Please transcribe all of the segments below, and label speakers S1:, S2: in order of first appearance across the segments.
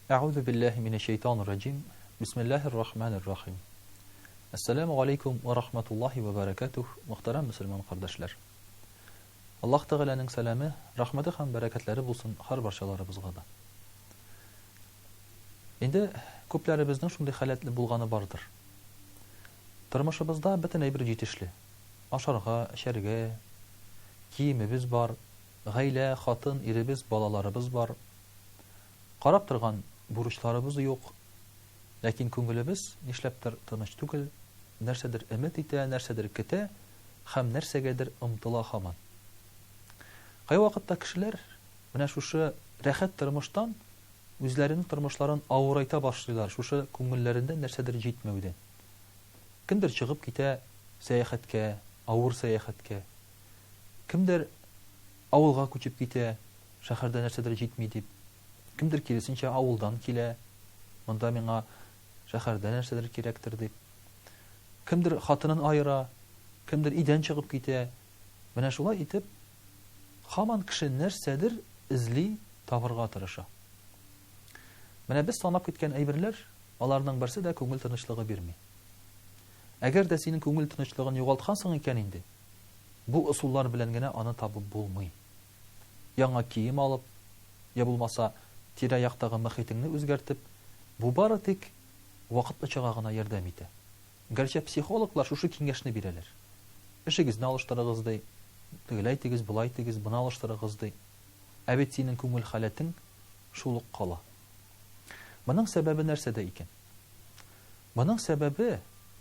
S1: Әгъузу биллаһи минәш шәйтанир раҗим. Бисмиллаһир рахманир рахим. Әссәламү галәйкүм вә рахматуллаһи вә бәрәкәтүһ, мөхтәрәм мөселман кардәшләр. Аллаһ Тәгаләнең сәламе, рәхмәте һәм бәрәкәтләре булсын һәрбарчаларыбызга да. Инде күпләребезнең шундый халәтле булганы бардыр. Тормышыбызда бөтен әйбер җитешле. Ашарга, эчәргә, киемебез бар, гаилә, хатын, иребез, балаларыбыз бар. Карап торган бурычларыбыз юк. Ләкин күңелебез нишләптер тыныч түгел, нәрсәдер өмет итә, нәрсәдер көтә һәм нәрсәгәдер омтыла һаман. Кайвакытта кешеләр менә шушы рәхәт тормыштан үзләренең тормышларын авырайта башлыйлар, шушы күңелләрендә нәрсәдер җитмәүдән. Кемдер чыгып китә сәяхәткә, авыр сәяхәткә. Кемдер авылга күчеп китә, шәһәрдә нәрсәдер җитми дип. Кемдер киресенчә авылдан килә, монда миңа шәһәрдә нәрсәдер кирәктер дип. Кемдер хатынын аера, кемдер өйдән чыгып китә. Менә шулай итеп, һаман кеше нәрсәдер эзли, табырга тырыша. Менә без санап киткән әйберләр, аларның берсе дә күңел тынычлыгы бирми. Әгәр дә синең күңел тынычлыгын югалткансың икән инде, бу ысуллар белән генә аны табып булмый. Яңа кием алып, я булмаса, тирә-яктагы мохитеңне үзгәртеп, бу бары тик вакытлычага гына ярдәм итә. Гәрчә психологлар шушы киңәшне бирәләр. Эшегезне алыштырыгыз, ди, тегеләй итегез, болай итегез, моны алыштырыгыз, ди. Ә бит синең күңел халәтең шул ук кала. Моның сәбәбе нәрсәдә икән? Моның сәбәбе,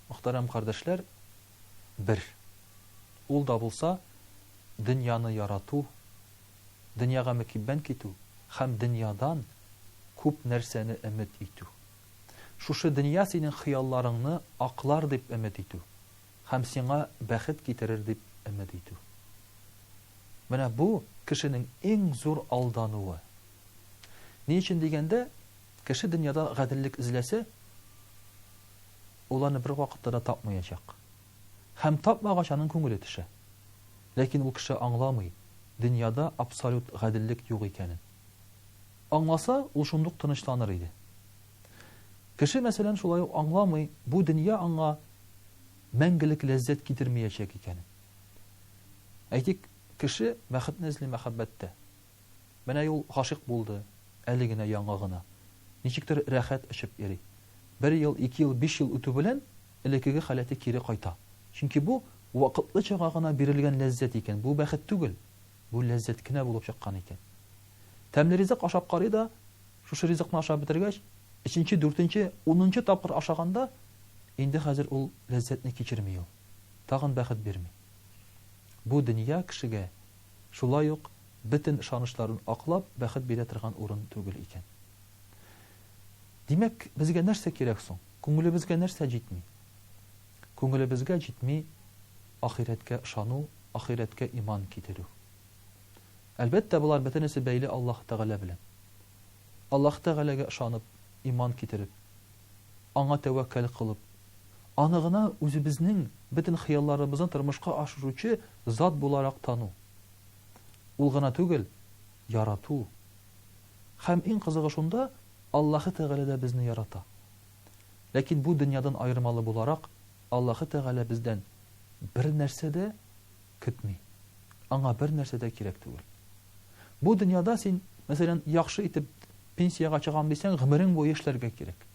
S1: мөхтәрәм кардәшләр, бер. Ул да булса, дөньяны ярату, дөньяга мөкиббән китү һәм дөньядан күп нәрсәне өмет итү. Шушы дөнья синең хыялларыңны аклар дип өмет итү һәм сиңа бәхет китерер дип өмет итү. Менә бу кешенең иң зур алдануы. Ни өчен дигәндә, кеше дөньяда гаделлек эзләсә, ул аны бервакытта да тапмаячак. Һәм тапмагач аның күңеле төшә. Ләкин ул кеше аңламый, дөньяда абсолют гаделлек юк икәнен. Аңласа, ул шундук тынычланыр иде. Кеше, мәсәлән, шулай ук аңламый, бу дөнья аңа мәңгелек ләззәт китермиячәк икәнен. Әйтик, кеше бәхетне эзли мәхәббәттә. Менә ул гашыйк булды, әле генә яңа гына. Ничектер рәхәт очып йөри. Бер ел, ике ел, биш ел үтү белән, элеккеге халәте кире кайта. Чөнки бу, вакытлычага гына бирелгән ләззәт икән, бу бәхет түгел, бу ләззәт кенә булып чыккан икән. Тәмле ризык ашап карый да, шушы ризыкны ашап бетергәч, өченче, дүртенче, унынчы тапкыр ашаганда, инде хәзер ул ләззәтне кичерми ул. Тагын бәхет бирми. Бу дөнья кешегә шулай ук бөтен ышанычларын аклап, бәхет бирә торган урын түгел икән. Димәк, безгә нәрсә кирәк соң? Күңелебезгә нәрсә җитми? Күңелебезгә җитми ахирәткә ышану, ахирәткә иман китерү. Әлбәттә, болар бөтенесе бәйле Аллаһ Тәгалә белән. Аллаһ Тәгаләгә ышанып, иман китереп, Аңа тәвәккәл кылып, Аны гына үзебезнең бөтен хыялларыбызны тормышка ашыручы зат буларак тану. Ул гына түгел, ярату. Һәм иң кызыгы шунда, Аллаһы Тәгалә дә безне ярата. Ләкин бу дөньядан аермалы буларак, Аллаһы Тәгалә бездән бернәрсә дә көтми. Аңа бернәрсә дә кирәк түгел. Бу дөньяда син, мәсәлән, яхшы итеп пенсиягә чыгам дисәң, гомерең буе эшләргә кирәк.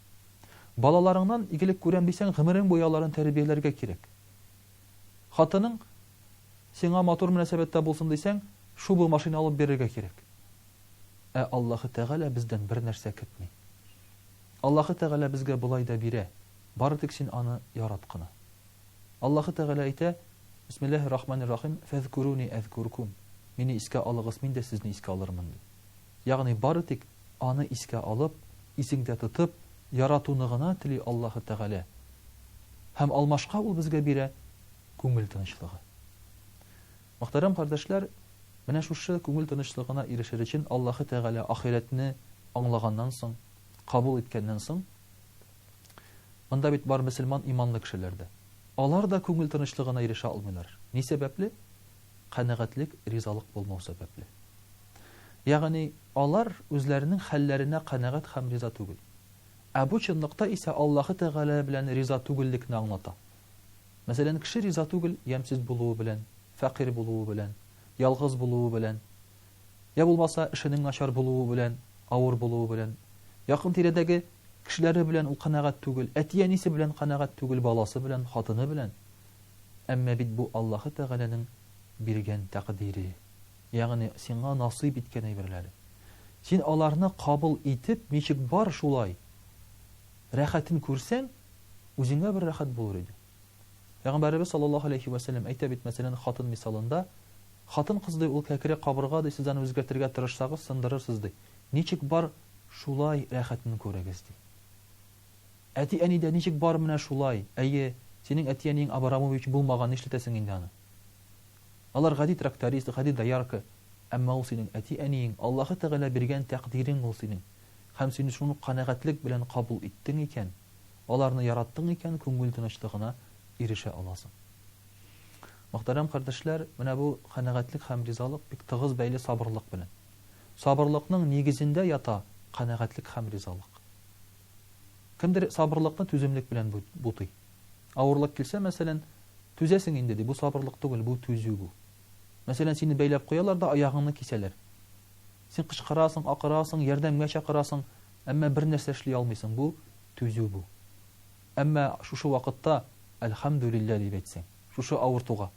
S1: Балаларыңнан игелек күрәм дисәң, гомерең буе аларын тәрбияләргә кирәк. Хатының сиңа матур мөнәсәбәттә булсын дисәң, шубы машина алып бирергә кирәк. Ә Аллаһы Тәгалә бездән бернәрсә көтми. Аллаһы Тәгалә безгә болай да бирә, бары тик син Аны ярат кына. Аллаһы Тәгалә әйтә, Бисмиллаһир рахманир рахим, Фәзкүрүни әзкүркүм, Мине искә алыгыз, мин дә сезне искә алырмын, ди. Ягъни бары тик Аны искә алып, исеңдә тотып, яратуны гына тели Аллаһы Тәгалә. Һәм алмашка Ул безгә бирә күңел тынычлыгы. Мөхтәрәм кардәшләр, менә шушы күңел тынычлыгына ирешер өчен Аллаһы Тәгалә ахирәтне аңлаганнан соң, кабул иткәннән соң, монда бит бар мөселман иманлы кешеләр дә. Алар да күңел тынычлыгына ирешә алмыйлар. Ни сәбәпле? Канәгатьлек, ризалык булмау сәбәпле. Ягъни алар үзләренең хәлләренә канәгать һәм риза түгел. Ә бу чынлыкта исә Аллаһы Тәгалә белән риза түгеллекне аңлата. Мәсәлән, кеше риза түгел ямьсез булуы белән, фәкыйрь булуы белән, ялгыз булуы белән, я булмаса эшенең начар булуы белән, авыр булуы белән, якын-тирәдәге кешеләре белән ул канәгать түгел, әти-әнисе белән канәгать түгел, баласы белән, хатыны белән. Әмма бит бу Аллаһы Тәгаләнең биргән тәкъдире, ягъни сиңа насыйп иткән әйберләре. Син аларны кабул итеп, ничек бар шулай рәхәтен күрсәң, үзеңә бер рәхәт булыр иде. Пәйгамбәребез саллаллаһу алейһи вә сәлләм әйтә бит, мәсәлән, хатын мисалында, хатын-кыз ди, ул кәкре кабырга ди, сез аны үзгәртергә тырышсагыз, сындырырсыз ди. Ничек бар, шулай рәхәтен күрегез ди. Әти-әни дә ничек бар менә шулай. Әйе, синең әти-әниең Абрамович булмаган, нишләтәсең инде аны? Алар гади тракторист, гади доярка, әмма ул синең әти-әниең, Аллаһы Тәгалә биргән тәкъдирең ул синең. Һәм син шуны канәгатьлек белән кабул иттең икән, аларны яраттың икән, күңел тынычлыгына ирешә аласың. Мөхтәрәм кардәшләр, менә бу канәгатьлек һәм ризалык бик тыгыз бәйле сабырлык белән. Сабырлыкның нигезендә ята канәгатьлек һәм ризалык. Кемдер сабырлыкны түземлек белән бутый. Авырлык килсә, мәсәлән, түзәсең инде, ди, бу сабырлык түгел, бу түзү бу. Мәсәлән, сине бәйләп куялар да аягыңны кисәләр. Син кычкырасың, акырасың, ярдәмгә чакырасың, әмма бер нәрсә эшли алмыйсың, бу түзү бу. Әмма шушы вакытта Әлхәмдүлилләһ дип әйтсәң, шушы авыртуга,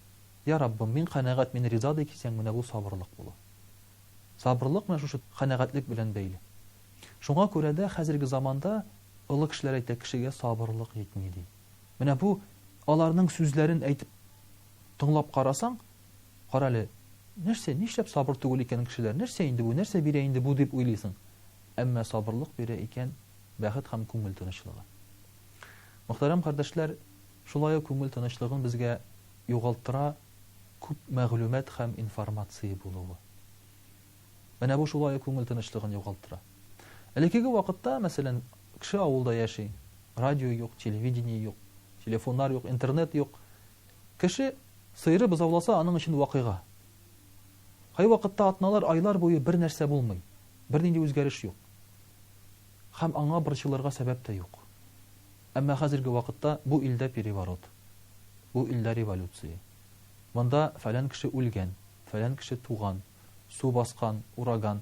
S1: Я Раббым, мин канәгать, мин риза ди кисәң, менә бу сабырлык була. Сабырлык менә шушы канәгатьлек белән бәйле. Шуңа күрә дә хәзерге заманда олы кешеләр әйтә, кешегә сабырлык җитми, ди. Менә бу аларның сүзләрен әйтеп тыңлап карасаң, карале, нәрсә, нишләп сабыр түгел икән кешеләр, нәрсә инде бу, нәрсә бирә инде бу дип уйлыйсың. Әмма сабырлык бирә икән бәхет һәм күңел тынычлыгы. Мөхтәрәм кардәшләр, шулай ук күңел тынычлыгын безгә югалттыра күп мәгълүмат һәм информация булуы. Менә бу шулай ук күңел тынычлыгын югалттыра. Элеккеге вакытта, мәсәлән, кеше авылда яши, радио юк, телевидение юк, телефоннар юк, интернет юк. Кеше сыеры бозауласа, аның өчен вакыйга. Кайвакытта атналар, айлар буе бер нәрсә булмый, бернинди үзгәреш юк. Һәм аңа борчылырга сәбәп тә юк. Әмма хәзерге вакытта бу илдә переворот, бу илдә революция. Монда фәлән кеше үлгән, фәлән кеше туган, су баскан, ураган,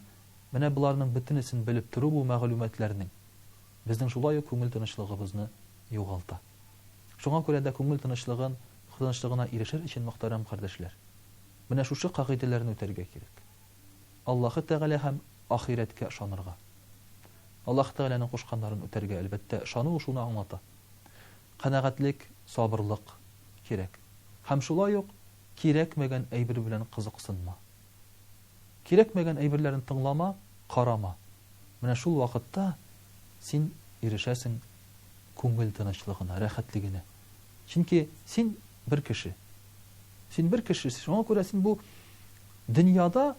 S1: менә боларның бөтенесен белеп тору бу мәгълүматларның безнең шулай ук күңел тынычлыгыбызны югалта. Шуңа күрә дә күңел тынычлыгын, тынычлыгына ирешер өчен, мөхтәрәм кардәшләр, менә шушы кагыйдәләрне үтәргә кирәк. Аллаһы Тәгалә һәм ахирәткә ышанырга. Аллаһы Тәгаләнең кушканнарын үтәргә, әлбәттә, ышану ул шуны аңлата. Канәгатьлек, сабырлык кирәк. Һәм шулай ук кирәкмәгән әйбер белән кызыксынма. Кирәкмәгән әйберләрне тыңлама, карама. Менә шул вакытта син ирешәсең күңел тынычлыгына, рәхәтлегенә. Чөнки син бер кеше. Син бер кеше, шуңа күрә син бу дөньяда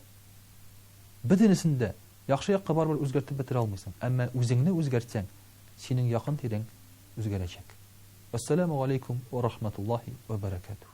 S1: бөтенесен дә яхшы якка барыбер үзгәртеп бетерә алмыйсың. Әмма үзеңне үзгәртсәң, синең якын-тирәң үзгәрәчәк. Вәссәламү галәйкүм вә рахматуллаһи вә бәрәкәтүһ.